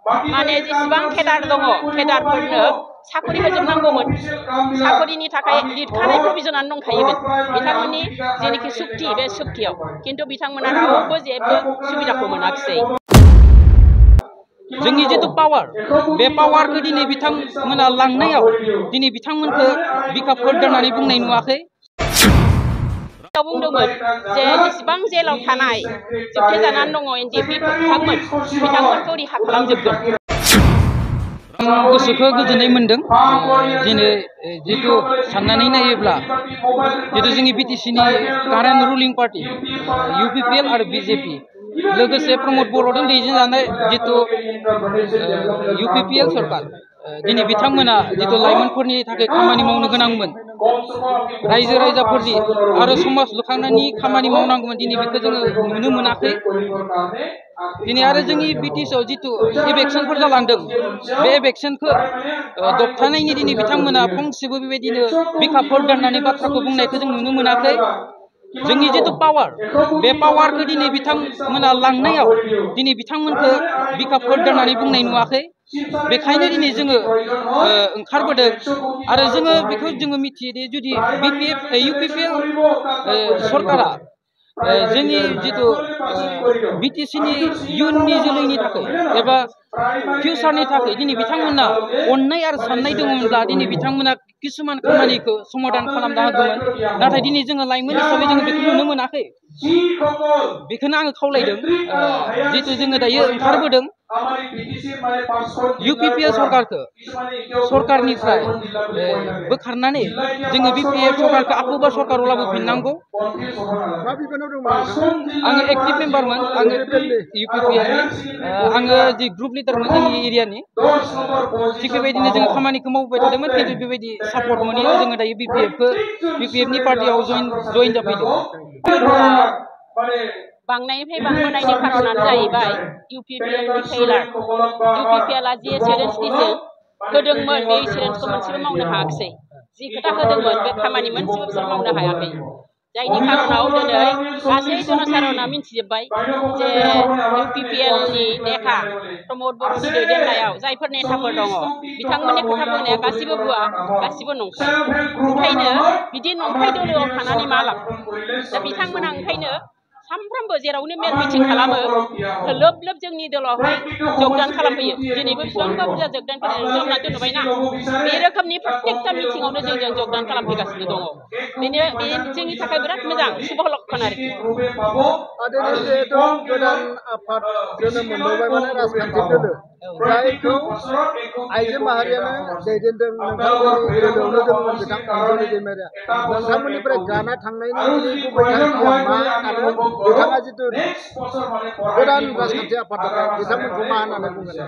माने जेसेबां केडार दङ केडारफोरनो साखरि होजोबनांगौमोन साखरिनि थाखाय लिरखानाय प्रभिजनानो दंखायोमोन बिथांमोननि जेनेखि सुक्ति बे सुक्तियाव किन्तु बिथांमोना रावबो जेबो सुबिदाखौ मोनाखिसै जोंनि जितु पावार बे पावारखौ दिनै बिथांमोना लांनायाव दिनै बिथांमोनखौ बिखाप होनानै बुंनाय नुवाखै बुंदोंमोन जे जेसेबां जेलाव थानाय जोबथे जानानै दङ एनडिएफबि बिथांमोनखौ रिहा खालामजोबगोन गोसोखौ गोजोननाय मोनदों दिनै जितु साननानै नायोब्ला जितु जोंनि बिटिसिनि कारेन्ट रुलिं पार्टी इउपिपिएल आरो बिजेपि लोगोसे प्रमोद बर'जों दैदेनजानाय जितु इउपिपिएल सरकार दिनै बिथांमोना जितु लाइमोनफोरनि थाखाय खामानि मावनो गोनांमोन रायजो राजाफोरनि आरो समाज लुखांनायनि खामानि मावनांगौमोन दिनै बेखौ जोङो नुनो मोनाखै दिनै आरो जोंनि बिटिसिआव जितु इलेक्सनफोर जालांदों बे इलेक्सनखौ दबथायनायनि दिनै बिथांमोना फंसेबो बेबायदिनो बिखापफोर दोननानै बाथ्राखौ बुंनायखौ जों नुनो मोनाखै जोंनि जितु पावार बे पावारखौ दिनै बिथांमोना लांनायाव दिनै बिथांमोनखौ बिखापफोर दोननानै बुंनाय नुवाखै बेखायनो दिनै जोङो ओंखारबोदों आरो जोङो बेखौ जोङो मिथियो दि जुदि इउपिपिएल सरकारा जोंनि जितु बिटिसिनि इयुननि जोलैनि थाखाय एबा फिउचारनि थाखाय दिनै बिथांमोना अननाय आरो साननाय दङमोनब्ला दिनै बिथांमोना किसुमान खामानिखौ समाधान खालामनो हागौमोन नाथाय दिनै जोङो लाइमोन हिसाबै जोङो बेखौ नुनो मोनाखै बेखौनो आङो खावलायदों जितु जोङो दायो ओंखारबोदों इउपिपिएल सरकारखौ सरकारनिफ्राय बोखारनानै जोङो बिपिएफ सरकारखौ आखौबा सरकाराव लाबोफिननांगौ आङो एक्टिभ मेम्बारमोन आङो इउपिपिएलनि आङो जि ग्रुप लिडारमोन जोंनि एरियानि थिग बेबायदिनो जोङो खामानिखौ मावबाय थादोंमोन खिन्थु बेबायदि सापर्ट मोनैयाव जोङो दायो बिपिएफनि पार्टियाव जइन जाफैदों बांनायनिफ्राय बांबोनायनि खारनानो जाहैबाय इउपिपिएलनि फेइलार इउपिपिएलआ जि एसुरेन्सनिसो होदोंमोन बे एसुरेन्सखौ मोनसेबो मावनो हायाखिसै जि खोथा होदोंमोन बे खामानि मोनसेबो बिसोर मावनो हायाखै जायनि खारनाव दिनै गासै जनसाधारना मिन्थिजोब्बाय जे इउपिपिएलनि नेता प्रमोद बर'नि दैदेननायाव जायफोर नेताफोर दङ बिथांमोननि खोथा बुंनाया गासिबो भुवा गासिबो नंखाय ओंखायनो बिदि नंखाय दोलोआव थानानै मा लाब दा बिथांमोना ओंखायनो सामफ्रामबो जेरावनो मेल मिटिं खालामो लोब लोब जोंनि दोलावहाय जगदान खालामफैयो दिनैबो बेसेबांबा बुरजा जगदान खालामना दोनबायना बे रोखोमनि प्रत्येकता मिटिङावनो जोंजों जगदान खालामफैगासिनो दङ बेनो बे जोंनि थाखाय बिराद मोजां शुभ लक्षण आरोखि गोदान आफाद जोनोम मोनबावबाय माने राजखान्थि दोलो जायखौ आइजो माहारियानो दैदेनदों नोंथांमोननि दोलोआवनो दंमोन बिथां अनजलि दैमारिया नोंथांमोननिफ्राय गाना थांनायनि गुबै थांखिया मा आरो बिथाङा जितु गोदान राजखान्थि आफाद बिथांमोनखौ मा होननानै बुंगोन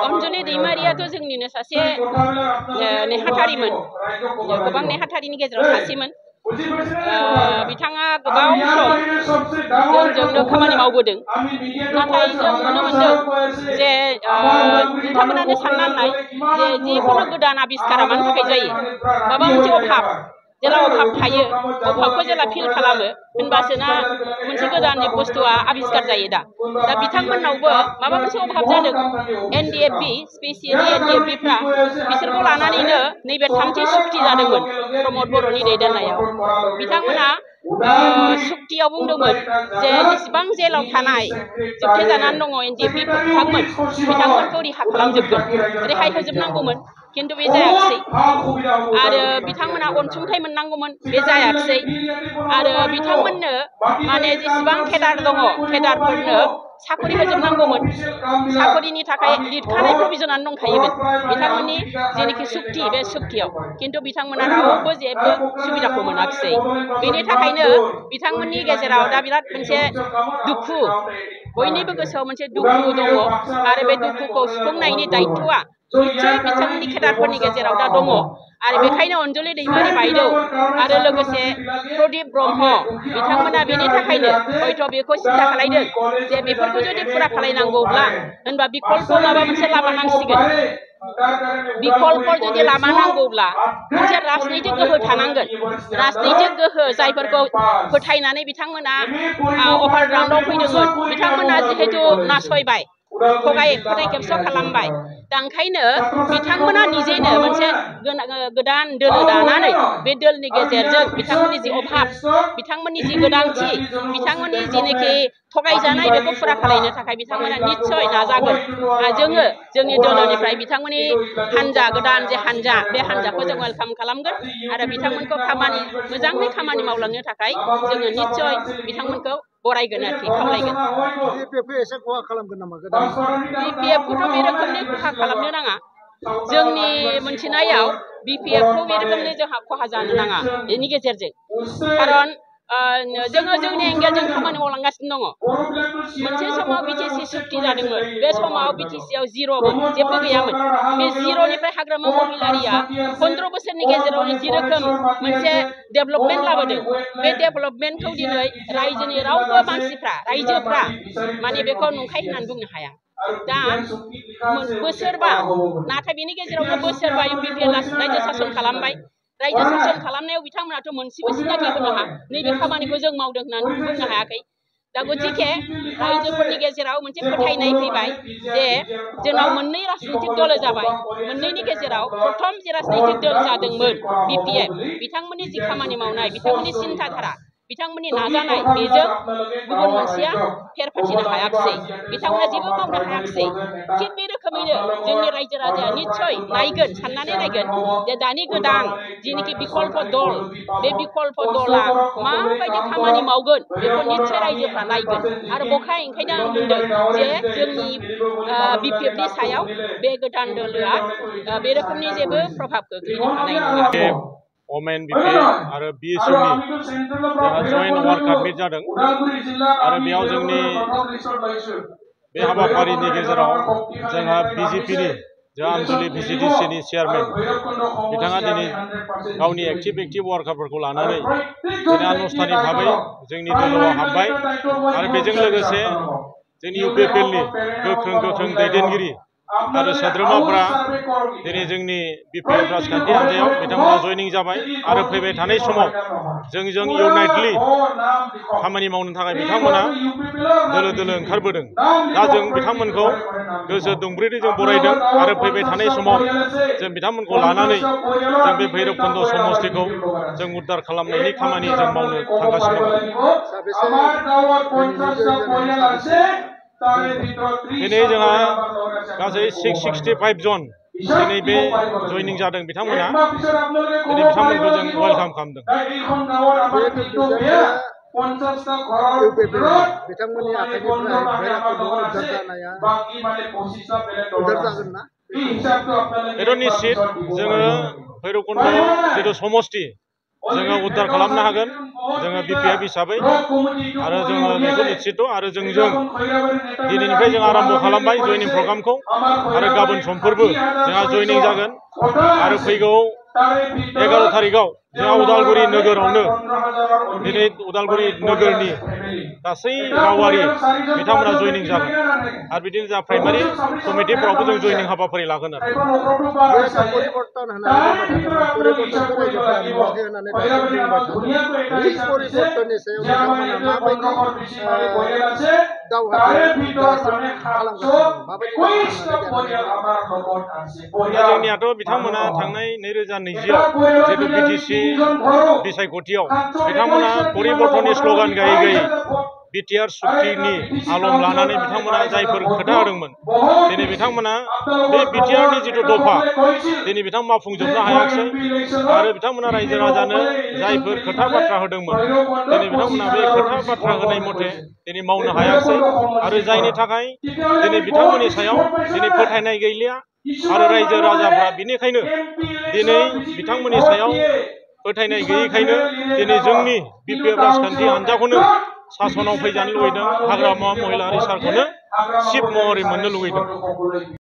अनजलि दैमारियाथ' जोंनिनो सासे नेहाथारिमोन गोबां नेहाथारिनि गेजेराव सासेमोन बिथाङा गोबाव सम जोंजोंनो खामानि मावबोदों नाथाय जों नुनो मोनदों जे नोंथांमोनानो सानना नाय जे जिखुनु गोदान आबिष्कारा मानि थाखाय जायो माबा मोनसे अभाब जेला अभाब थायो अभाबखौ जेला फिल खालामो होनबासोना मोनसे गोदान बुस्थुआ आबिष्कार जायो दा बिथांमोननावबो माबा मोनसे अभाब जादों एनडिएफबि स्पेसियेलि एनडिएफबिफ्रा बिसोरखौ लानानैनो नैबे थामथि सुक्ति जादोंमोन प्रमोद बर'नि दैदेननायाव बिथांमोना सुक्तियाव बुंदोंमोन जे जेसेबां जेलाव थानाय जोबथे जानानै दङ एनडिएफबि बिथांमोनखौ रिहा खालामजोबगोन रेहाय होजोबनांगौमोन किन्तु बे जायाखिसै आरो बिथांमोना अनसुंथाइ मोननांगौमोन बे जायाखिसै आरो बिथांमोननो माने जेसेबां केडार दङ केडारफोरनो साखरि होजोबनांगौमोन साखरिनि थाखाय लिरखानाय प्रभिजनानो दंखायोमोन बिथांमोननि जेनेखि सुक्ति बे सुक्तियाव किन्तु बिथांमोना रावबो जेबो सुबिदाखौ मोनाखिसै बेनि थाखायनो बिथांमोननि गेजेराव दा बिराद मोनसे दुखु बयनिबो गोसोआव मोनसे दुखु दङ आरो बे दुखुखौ सुफुंनायनि दायित्वआ निश्चय बिथांमोननि केडारफोरनि गेजेराव दा दङ आरो बेखायनो अनजलि दैमारि बायदौ आरो लोगोसे प्रदीप ब्रह्म बिथांमोना बेनि थाखायनो हयथ' बेखौ सिन्था खालायदों जे बेफोरखौ जुदि फुरा खालायनांगौब्ला होनबा बिकल्प माबा मोनसे लामा नांसिगोन बिकल्प जुदि लामा नांगौब्ला मोनसे राजनैतिक गोहो थानांगोन राजनैतिक गोहो जायफोरखौ फोथायनानै बिथांमोना अभारग्राउन्डआव फैदोंमोन बिथांमोना जिहेतु नासयबाय फोथाय खेबस' खालामबाय दा ओंखायनो बिथांमोना निजेनो मोनसे गोदान दोलो दानानै बे दोलनि गेजेरजों बिथांमोननि जि अभाब बिथांमोननि जि गोनांथि बिथांमोननि जिनोखि थगायजानाय बेखौ फुरा खालामनो थाखाय बिथांमोना निश्चय नाजागोन जोङो जोंनि दोलोनिफ्राय बिथांमोननि हान्जा गोदान जे हान्जा बे हान्जाखौ जों वेलकाम खालामगोन आरो बिथांमोनखौ मोजाङै खामानि मावलांनो थाखाय जोङो निश्चय बिथांमोनखौ बरायगोन आरोखि खावलायगोन बिपिएफखौथ' बे रोखोमनि खहा खालामनो नाङा जोंनि मोनथिनायाव बिपिएफखौ बे रोखोमनि जोंहा खहा जानो नाङा बेनि गेजेरजों खारन जोङो जोंनि एंगेलजों खामानि मावलांगासिनो दङ मोनसे समाव बिटिसि सुक्ति जादोंमोन बे समाव बिटिसिआव जिर'मोन जेबो गैयामोन बे जिर'निफ्राय हाग्रामा महिलारिया 15 बोसोरनि गेजेरावनो जि रोखोम मोनसे डेभेलपमेन्ट लाबोदों बे डेभेलपमेन्टखौ दिनै रायजोनि रावबो मानसिफ्रा रायजोफ्रा माने बेखौ नंखाय होननानै बुंनो हाया दा बोसोरबा नाथाय बेनि गेजेरावनो बोसोरबा इउपिपिएल रायजो सासन खालामबाय रायजो सासन खालामनायाव बिथांमोनाथ' मोनसेबो सिनाखि होनो नैबे खामानिखौ जों मावदों होननानै बुंनो हायाखै दा गतिके रायजोफोरनि गेजेराव मोनसे फोथायनाय फैबाय जे जोंनाव मोननै राजनैतिक दल जाबाय मोननैनि गेजेराव प्रथम जे राजनैतिक दल जादोंमोन बिपिएफ बिथांमोननि जि खामानि मावनाय बिथांमोननि सिन्थाधारा बिथांमोननि नाजानाय बेजों गुबुन मोनसेया फेर फाथिनो हायाखिसै बिथांमोना जेबो मावनो हायाखिसै थिग बे रोखोमैनो जोंनि रायजो राजाया निश्चय नायगोन साननानै नायगोन जे दानि गोदान जिनोखि बिकल्प दल बे बिकल्प दला माबायदि खामानि मावगोन बेखौ निश्चय रायजोफ्रा नायगोन आरो ओंखायनो आं बुंदों जे जोंनि बिपिएफनि सायाव बे गोदान दोलोआ बे रोखोमनि जेबो प्रभाब गोग्लैनो हानाय नङा ओमेन बिपिएफ आरो बिएसइउनि जोंहा जयेन्ट वार्कार मिट जादों आरो बेयाव जोंनि बे हाबाफारिनि गेजेराव जोंहा बिजेपिनि जोंहा आनसलिक भिसिडिसिनि चेयारमेन बिथाङा दिनै गावनि एक्टिभ वार्कारफोरखौ लानानै दिनै आनुষ্ঠাनिक भाबै जोंनि दोलोआव हाबबाय आरो बेजों लोगोसे जोंनि इउपिपिएलनि गोख्रों दैदेनगिरि आरो सोद्रोमाफोरा दिनै जोंनि बिपिएफ राजखान्थि हान्जायाव बिथांमोना जयनिं जाबाय आरो फैबाय थानाय समाव जोंजों इउनाइटलि खामानि मावनो थाखाय बिथांमोना दोलो ओंखारबोदों दा जों बिथांमोनखौ गोसो दुंब्रैदों जों बरायदों आरो फैबाय थानाय समाव जों बिथांमोनखौ लानानै जों बे भैरबकुन्द समस्तिखौ जों उद्धार खालामनायनि खामानि जों मावनो थांगासिनो दं दिनै जोंहा गासै 665 जन दिनै बे जयनिं जादों बिथांमोना दिनै बिथांमोनखौ जों वेलकाम खालामदों बिथांमोननि बेथ' निश्चित जोङो भैरबकुन्द जिथु समस्ति जोङो उद्धार खालामनो हागोन जोङो बिपिएफ हिसाबै आरो जोङो बेखौ निश्चित आरो जोंजों दिनैनिफ्राय जों आरम्भ खालामबाय जयनिं प्रग्रामखौ आरो गाबोन समफोरबो जोंहा जयनिं जागोन आरो फैगौ 11 थारिखआव जोंहा उदालगुरि नोगोरावनो दिनै उदालगुरि नोगोरनि गासै गावारि बिथांमोना जयनिं जागोन आरो बिदिनो जोंहा प्राइमारि कमिटिफोरावबो जों जयनिं हाबाफारि लागोन जोंनियाथ' बिथांमोना थांनाय 2020आव जितु बिटिसि बिसायख'थियाव बिथांमोना परिबर्तननि स्ल'गान गायै बिटिआर सुक्तिनि आलम लानानै बिथांमोना जायफोर खोथा होदोंमोन दिनै बिथांमोना बे बिटिआरनि जिथु दफा दिनै बिथांमोना मावफुंजोबनो हायाखिसै आरो बिथांमोना रायजो राजानो जायफोर खोथा बाथ्रा होदोंमोन दिनै बिथांमोना बे खोथा बाथ्रा होनाय मथे दिनै मावनो हायाखिसै आरो जायनि थाखाय दिनै बिथांमोननि सायाव दिनै फोथायनाय गैलिया आरो रायजो राजाफ्रा बिनिखायनो दिनै बिथांमोननि सायाव फोथायनाय गैयैखायनो दिनै जोंनि बिपिएफ राजखान्थि हान्जाखौनो सासनाव फैजानो लुबैदों हाग्रामा महिलारि सारखौनो चिफ महरै मोननो लुबैदों